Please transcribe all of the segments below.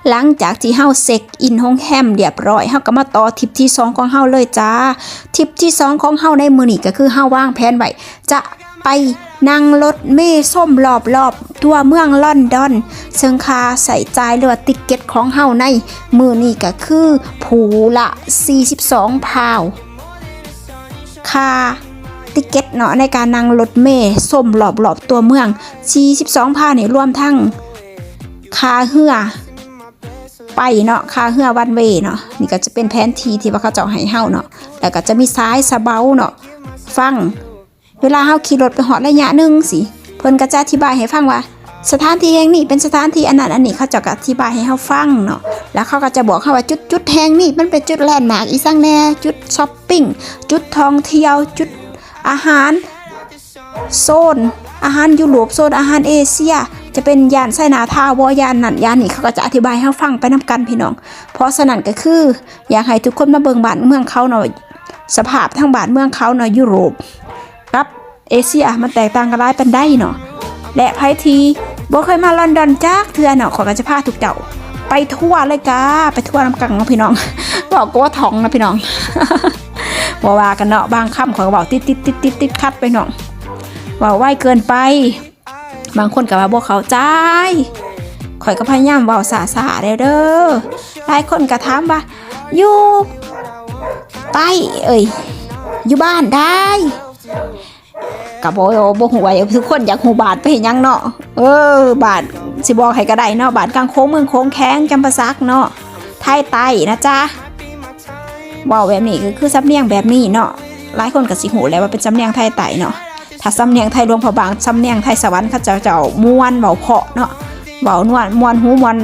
ຫຼັງຈາກທີ່ເຮົາເຊັກອິນໂຮງແຮມລຽບຮ້ອຍ ເຮົາກໍມາຕໍ່ທຣິບທີສອງຂອງເຮົາເລີຍຈ້າ. ທຣິບທີສອງຂອງເຮົາໃນມື້ນີ້ກໍຄືເຮົາວາງແຜນໄວ້ຈະໄປນັ່ງລົດເມຊົມລອບໆຕົວເມືອງລອນດອນ, ເຊິ່ງຄ່າໃຊ້ຈ່າຍ ຫຼືວ່າຕິກເກັດຂອງເຮົາໃນມື້ນີ້ກໍຄືຜູ້ລະສີ່ສິບສອງພາວ. ຄ່າຕິກເກັດເນາະ ໃນການນັ່ງລົດເມຊົມລອບໆຕົວເມືອງ ສີ່ສິບສອງພາວນີ້ ລວມທັງຄ່າເຮືອໄປເນາະ, ຄ່າເຮືອວັນເວເນາະ. ນີ້ກໍຈະເປັນແຜນທີ່ທີ່ວ່າເຂົາເຈົ້າໃຫ້ເຮົາເນາະ, ແລ້ວກໍຈະມີສາຍສະເບົາເນາະ ຟັງ. ເວລາເຮົາຂີ່ລົດໄປຮອດໄລຍະໜຶ່ງຊີ້ ເພິ່ນກໍຈະອະທິບາຍໃຫ້ຟັງວ່າ ສະຖານທີ່ແຫ່ງນີ້ເປັນສະຖານທີ່ອັນນັ້ນອັນນີ້, ເຂົາເຈົ້າກໍອະທິບາຍໃຫ້ເຮົາຟັງເນາະ. ແລ້ວເຂົາກໍຈະບອກເຮົາວ່າ ຈຸດ ຈຸດແຫ່ງນີ້ມັນເປັນຈຸດແລນມາກອີ່ຫຍັງແດ່, ຈຸດຊັອບປິງ, ຈຸດທ່ອງທ່ຽວ, ຈຸດອາຫານ, ໂຊນອາຫານຢູໂຣບ, ໂຊນອາຫານເອເຊຍ, ຈະເປັນຢ້ານໄຊນາທາວບໍ, ຢ້ານນັ້ນຢ້ານນີ້, ເຂົາກໍຈະອະທິບາຍໃຫ້ເຮົາຟັງໄປນຳກັນ ພີ່ນ້ອງ. ເພາະສະນັ້ນກໍຄື ຢາກໃຫ້ທຸກຄົນມາເບິ່ງບ້ານເມືອງເຂົາເນາະ, ສະພາບທາງບ້ານເມືອງເຂົາເນາະ, ຢູໂຣບ ກັບເອເຊຍ ມັນແຕກຕ່າງກັນຫຼາຍປານໃດເນາະ. ແລະ ໃຜທີ່ບໍ່ເຄີຍມາລອນດອນຈັກເທື່ອເນາະ, ຂ້ອຍກໍຈະພາທຸກເຈົ້າໄປທົວເລີຍກາ, ໄປທົວນຳກັນເນາະ ພີ່ນ້ອງ. ເວົ້າກໍວ່າທ່ອງເນາະ ພີ່ນ້ອງ, ບໍ່ວ່າກັນເນາະ, ບາງຄຳຂ້ອຍກໍເວົ້າຕິດໆໆໆ ຂັດໄປເນາະ, ເວົ້າໄວເກີນໄປ. ບາງຄົນກໍວ່າບໍ່ເຂົ້າໃຈ, ຂ້ອຍກໍພະຍາຍາມເວົ້າຊ້າໆແດ່ເດີ. ຫຼາຍຄົນກໍຖາມວ່າ ຢູ່ໃຕ້ ເອີຍ ຢູ່ບ້ານໃດ? ກໍບໍ່ ບໍ່ຮູ້ວ່າທຸກຄົນຢາກຮູ້ບ້ານໄປເຮັດຫຍັງເນາະ. ເອີ ບ້ານ ຊິບອກໃຫ້ກໍໄດ້ເນາະ, ບ້ານກາງໂຂງ ເມືອງໂຂງແຂງ ຈຳປາສັກເນາະ, ໄທໃຕ້ນະຈ໊ະ. ເວົ້າແບບນີ້ກໍຄືສຳນຽງແບບນີ້ເນາະ, ຫຼາຍຄົນກໍຊິຮູ້ແຫຼະວ່າເປັນສຳນຽງໄທໃຕ້ເນາະ. ຖ້າສຳນຽງໄທຫຼວງພະບາງ, ສຳນຽງໄທສະຫວັນ, ເຂົາເຈົ້າ ເຈົ້າມ່ວນ, ເວົ້າເພາະເນາະ, ເວົ້ານວນ ມ່ວນຫູ ມ່ວນ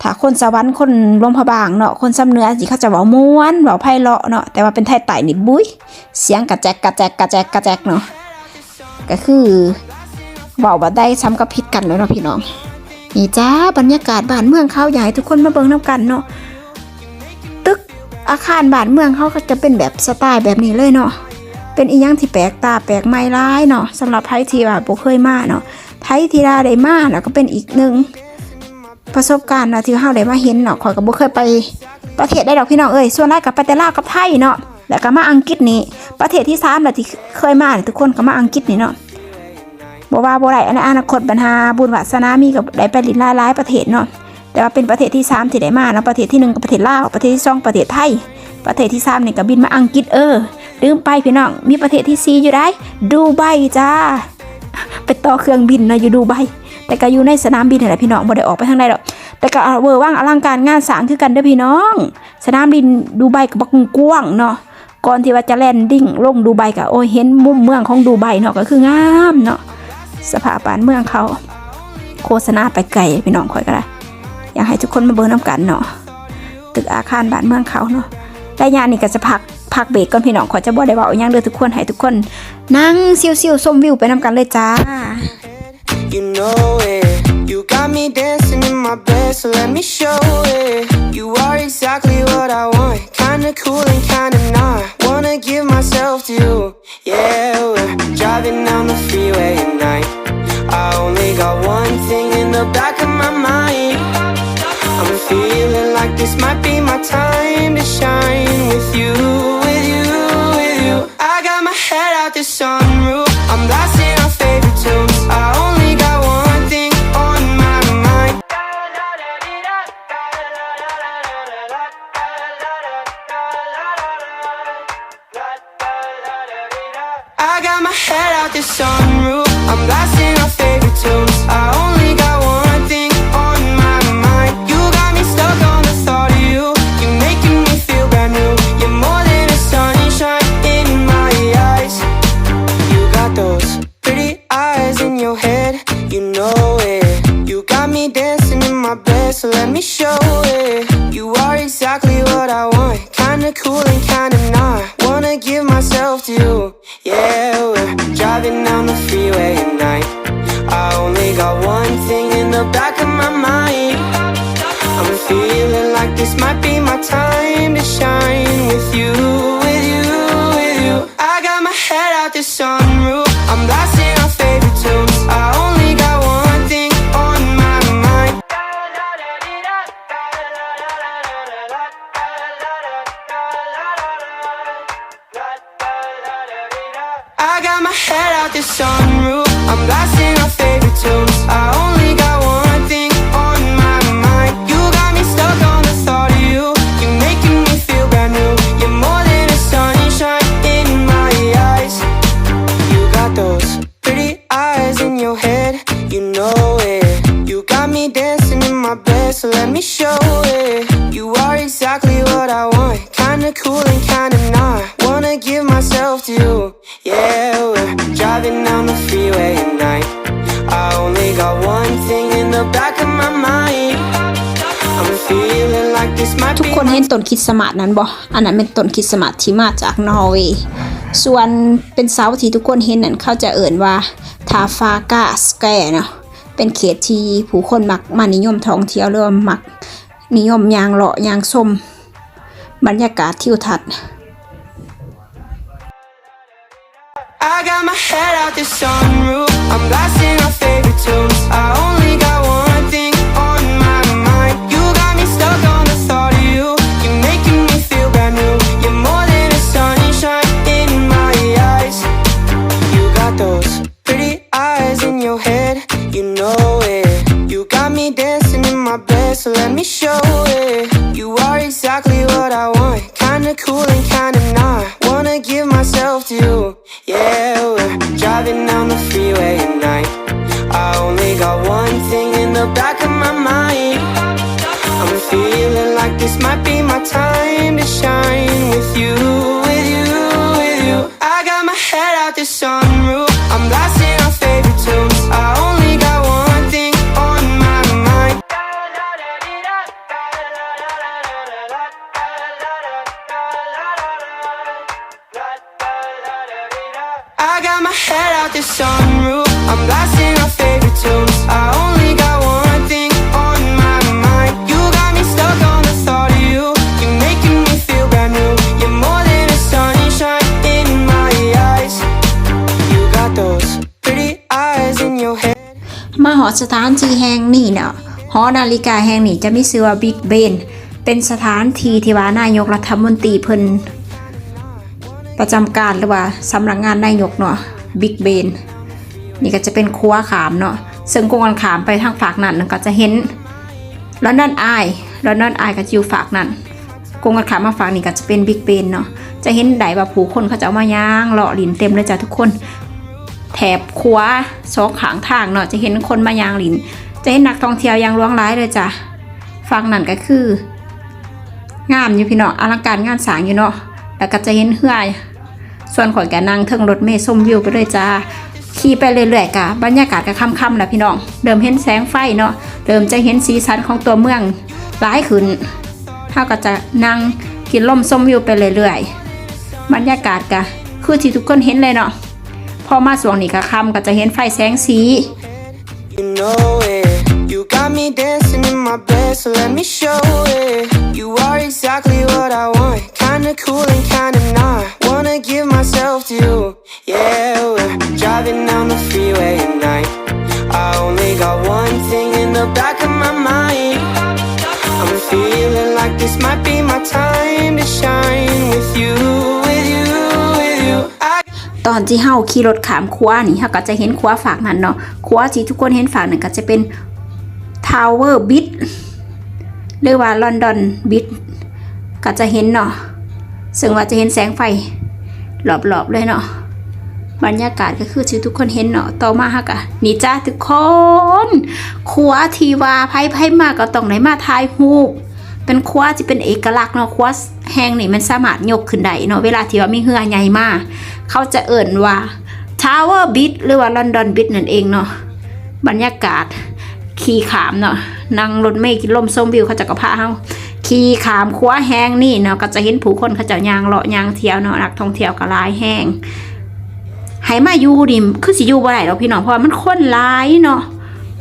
ຖ້າຄົນສະຫວັນ, ຄົນຫຼວງພະບາງເນາະ, ຄົນຊຳເໜືອ ຊິເຂົາເຈົ້າເວົ້າມ່ວນ, ເວົ້າໄພເລາະເນາະ, ແຕ່ວ່າເປັນໄທໃຕ້ນີ້ ບຸ້ຍ ສຽງກະແຈກ ກະແຈກ ກະແຈກ ກະແຈກເນາະ. ກໍຄືເວົ້າບໍ່ໄດ້ ສ່ຳກັບຜິດກັນແລ້ວເນາະ ພີ່ນ້ອງ. ນີ້ຈ້າ ບັນຍາກາດບ້ານເມືອງເຂົາ ຢາກໃຫ້ທຸກຄົນມາເບິ່ງນຳກັນເນາະ. ຕຶກອາຄານບ້ານເມືອງເຮົາກໍຈະເປັນແບບສະໄຕແບບນີ້ເລີຍເນາະ, ເປັນອີ່ຫຍັງທີ່ແປກຕາແປກໃໝ່ຫຼາຍເນາະ ສຳລັບໃຜທີ່ວ່າບໍ່ເຄີຍມາເນາະ. ໃຜທີ່ວ່າໄດ້ມາແລ້ວກໍເປັນອີກໜຶ່ງປະສົບການເນາະ ທີ່ເຮົາໄດ້ມາເຫັນເນາະ. ຂ້ອຍກໍບໍ່ເຄີຍໄປປະເທດໃດດອກ ພີ່ນ້ອງເອີຍ, ສ່ວນຫຼາຍກໍໄປແຕ່ລາວກັບໄທເນາະ, ແລ້ວກໍມາອັງກິດນີ້ ປະເທດທີສາມແລ້ວທີ່ເຄີຍມາ ທຸກຄົນກໍມາອັງກິດນີ້ເນາະ. ບໍ່ວ່າບໍ່ໄດ້ ໃນອະນາຄົດ ບັນຫາບຸນວາສະໜາມີ ກໍໄດ້ໄປຫຼິ້ນຫຼາຍໆປະເທດເນາະ, ແຕ່ວ່າເປັນປະເທດທີສາມທີ່ໄດ້ມາເນາະ. ປະເທດທີໜຶ່ງກໍປະເທດລາວ, ປະເທດທີສອງປະເທດໄທ, ປະເທດທີສາມນີ້ກໍບິນມາອັງກິດ. ເອີ ລືມໄປພີ່ນ້ອງ, ມີປະເທດທີສີ່ຢູ່ໃດ໋ ດູໄບຈ້າ. ໄປຕໍ່ເຄື່ອງບິນເນາະ ຢູ່ດູໄບ, ແຕ່ກໍຢູ່ໃນສະໜາມບິນຫັ້ນແຫຼະພີ່ນ້ອງ, ບໍ່ໄດ້ອອກໄປທາງໃດດອກ. ແຕ່ກໍເວີວັງອະລັງການງານສ້າງຄືກັນເດີພີ່ນ້ອງ. ສະໜາມບິນດູໄບກໍບັກກວ້າງເນາະ. ກ່ອນທີ່ວ່າຈະແລນດິ້ງລົງດູໄບ ກໍ ໂອ້ຍ ເຫັນມຸມເມືອງຂອງດູໄບເນາະ, ກໍຄືງາມເນາະ. ສະພາບບ້ານເມືອງເຂົາ ໂຄສະນາໄປໄກພີ່ນ້ອງ, ຂ້ອຍກໍໄດ້ ຢາກໃຫ້ທຸກຄົນມາເບິ່ງນຳກັນເນາະ, ຕຶກອາຄານບ້ານເມືອງເຂົາເນາະ. ໄລຍະນີ້ກໍຈະພັກ ພັກເບຣກກ່ອນພີ່ນ້ອງ, ຂ້ອຍຈະບໍ່ໄດ້ເວົ້າອີ່ຫຍັງເດີ, ທຸກຄົນ ໃຫ້ທຸກຄົນນັ່ງຊິວໆຊົມວິວໄປນຳກັນເລີຍຈ້າ. You know it. You got me dancing in my bed, so let me show it. You are exactly what I want. Kinda cool and kinda not. Wanna give myself to you. Yeah, we're driving down the freeway at night. I only got one thing in the back of my mind. I'm feeling like this might be my time to shine with you, with you, with you. I got my head out the sunroof. I'm blasting our favorite tunes. I only got one thing on my mind. I got my head out the sunroof. I'm blasting our favorite tunes. I only got one thing on my mind. You got me stuck on the thought of you. You're making me feel brand new. You're more than a sunshine in my eyes. You got those pretty eyes in your head. You know it. You got me dancing in my bed, so let me show it. You are exactly what I want. Kinda cool and kinda not. Wanna give myself to you. Yeah, we're driving down the freeway at night. I only got one thing in the back of my mind. I'm feeling like this might be my time to shine with you, with you, with you. I got my head out the sunroof. I'm blasting our favorite tunes. I only got one thing on my mind. The sunroof, I'm blasting our favorite tunes. I only got one thing on my mind. You got me stuck on the thought of you. You're making me feel brand new. You're more than a sunshine in my eyes. You got those pretty eyes in your head, you know it. You got me dancing in my bed, so let me show it. You are exactly what I want, kinda cool and kinda not. Wanna give myself to you. Yeah, we're driving down the freeway at night. I only got one thing in the back of my mind. I'm feeling like this might be ທຸກຄົນເຫັນຕົ້ນຄຣິດສະມາດນັ້ນບໍ່? ອັນນັ້ນແມ່ນຕົ້ນຄຣິດສະມາດທີ່ມາຈາກນໍເວ. ສ່ວນເປັນເສົາທີ່ທຸກຄົນເຫັນນັ້ນ ເຂົາຈະເອີ້ນວ່າ Trafalgar Square ເນາະ, ເປັນເຂດທີ່ຜູ້ຄົນມັກມານິຍົມທ່ອງທ່ຽວ ຫຼືວ່າມັກນິຍົມຍ່າງເລາະຍ່າງຊົມບັນຍາກາດທິວທັດ. I got my head out the sunroof. I'm blasting our favorite tunes. I only got one thing on my mind. You got me stuck on the thought of you. You're making me feel brand new. You're more than a sunshine in my eyes. You got those pretty eyes in your head, you know it. You got me dancing in my bed, so let me show it. You are exactly what I want, kinda cool and kinda not. Wanna give myself to you. Yeah, we're driving down the freeway at night. I only got one thing in the back of my mind. I'm feeling like this might be my time to shine with you, with you, with you. I got my head out the sunroof. I'm blasting our favorite tunes. I only got one thing on my mind. I got my head out the sunroof. I'm blasting our favorite tunes. I only got one thing on my mind. You got me stuck on the thought of you. You're making me feel brand new. You're more than a sunshine in my eyes. You got those pretty eyes in your head. ມາຮອດສະຖານທີ່ແຫ່ງນີ້ເນາະ, ຫໍນາລິກາແຫ່ງນີ້ຈະມີຊື່ວ່າ Big Ben, ເປັນສະຖານທີ່ທີ່ວ່ານາຍົກລັດຖະມົນຕີເພິ່ນປະຈຳການ ຫຼືວ່າສຳນັກງານນາຍົກເນາະ, Big Ben. ນີ້ກໍຈະເປັນຂົວຂ້າມເນາະ, ເຊິ່ງກົງກັນຂ້າມໄປທາງຟາກນັ້ນກໍຈະເຫັນ London Eye, London Eye ກໍຈະຢູ່ຟາກນັ້ນ. ກົງກັນຂ້າມມາຟາກນີ້ກໍຈະເປັນ Big Ben ເນາະ. ຈະເຫັນໄດ້ວ່າຜູ້ຄົນເຂົາເຈົ້າມາຍ່າງເລາະຫຼິ້ນເຕັມເລີຍຈ້າທຸກຄົນ. ແຖບຂົວສອງຂ້າງທາງເນາະ ຈະເຫັນຄົນມາຍ່າງຫຼິ້ນ, ຈະເຫັນນັກທ່ອງທ່ຽວຢ່າງຫຼວງຫຼາຍເລີຍຈ້າ. ຟາກນັ້ນກໍຄືງາມຢູ່ພີ່ນ້ອງ, ອະລັງການງານສ້າງຢູ່ເນາະ. ແລ້ວກໍຈະເຫັນເຮືອ ສ່ວນຂ້ອຍກໍນັ່ງເທິງລົດເມຊົມວິວໄປເລີຍຈ້າ. ຂີ່ໄປເລື້ອຍໆ ກະບັນຍາກາດກະຄ່ຳໆ ແລ້ວພີ່ນ້ອງ, ເລີ່ມເຫັນແສງໄຟເນາະ, ເລີ່ມຈະເຫັນສີສັນຂອງຕົວເມືອງຫຼາຍຂຶ້ນ. ເຮົາກໍຈະນັ່ງກິນລົມຊົມວິວໄປເລື້ອຍໆ. ບັນຍາກາດກະຄືທີ່ທຸກຄົນເຫັນເລີຍເນາະ, ພໍມາຊ່ວງນີ້ກະຄ່ຳ ກໍຈະເຫັນໄຟແສງສີ. You know it. You got me dancing in my bed, so let me show it. You are exactly what I want. Kinda cool and kinda not. Wanna give myself to you. Yeah, we're driving down the freeway at night. I only got one thing in the back of my mind. I'm feeling like this might be my time to shine with you, with you, with you. I ຕອນທີ່ເຮົາຂີ່ລົດຂ້າມຂົວນີ້ ເຮົາກໍຈະເຫັນຂົວຟາກນັ້ນເນາະ, ຂົວທີ່ທຸກຄົນເຫັນຟາກນັ້ນກໍຈະເປັນ Tower Bridge ຫຼືວ່າ London Bridge ກໍຈະເຫັນເນາະ, ເຊິ່ງວ່າຈະເຫັນແສງໄຟລອບໆ ເລີຍເນາະ. ບັນຍາກາດກໍຄືທີ່ທຸກຄົນເຫັນເນາະ. ຕໍ່ມາເຮົາກໍ ນີ້ຈ້າທຸກຄົນ, ຂົວທີ່ວ່າໃຜໆ ມາກໍຕ້ອງໄດ້ມາຖ່າຍຮູບ. ເປັນຂົວທີ່ເປັນເອກະລັກເນາະ, ຂົວແຫ່ງນີ້ມັນສາມາດຍົກຂຶ້ນໄດ້ເນາະ, ເວລາທີ່ວ່າມີເຮືອໃຫຍ່ມາ ເຂົາຈະເອີ້ນວ່າ Tower Bridge ຫຼືວ່າ London Bridge ນັ້ນເອງເນາະ. ບັນຍາກາດຂີ່ຂ້າມເນາະ, ນັ່ງລົດເມກິນລົມຊົມວິວ, ເຂົາເຈົ້າກໍພາເຮົາຂີ່ຂ້າມຂົວແຫ່ງນີ້ເນາະ, ກໍຈະເຫັນຜູ້ຄົນເຂົາເຈົ້າຍ່າງເລາະຍ່າງທ່ຽວເນາະ, ນັກທ່ອງທ່ຽວກໍຫຼາຍແຮງ. ໃຫ້ມາຢູ່ນີ້ຄືຊິຢູ່ບໍ່ໄດ້ດອກພີ່ນ້ອງ, ເພາະວ່າມັນຄົນຫຼາຍເນາະ,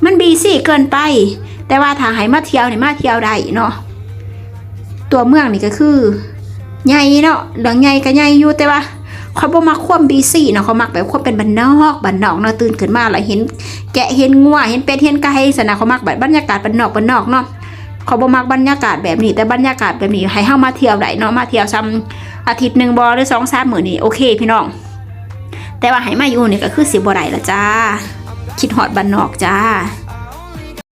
ມັນບີຊີເກີນໄປ. ແຕ່ວ່າຖ້າໃຫ້ມາທ່ຽວນີ້ມາທ່ຽວໄດ້ເນາະ. ຕົວເມືອງນີ້ກໍຄືໃຫຍ່ເນາະ, ເລື່ອງໃຫຍ່ກໍໃຫຍ່ຢູ່, ແຕ່ວ່າຂ້ອຍບໍ່ມັກຄວາມບີຊີເນາະ, ຂ້ອຍມັກແບບຄວາມເປັນບ້ານນອກ ບ້ານນອກເນາະ, ຕື່ນຂຶ້ນມາແລ້ວເຫັນແກະ ເຫັນງົວ ເຫັນເປັດ ເຫັນໄກ່ ຊັ້ນນະ, ຂ້ອຍມັກແບບບັນຍາກາດບ້ານນອກ ບ້ານນອກເນາະ. ຂ້ອຍບໍ່ມັກບັນຍາກາດແບບນີ້, ແຕ່ບັນຍາກາດແບບນີ້ໃຫ້ເຮົາມາທ່ຽວໄດ້ເນາະ, ມາທ່ຽວຊ່ຳອາທິດໜຶ່ງບໍ່ ຫຼື ສອງສາມມື້ນີ້ ໂອເຄພີ່ນ້ອງ. ແຕ່ວ່າໃຫ້ມາຢູ່ນີ້ກໍຄືຊິບໍ່ໄດ້ລະຈ້າ ຄິດຮອດບ້ານນອກຈ້າ.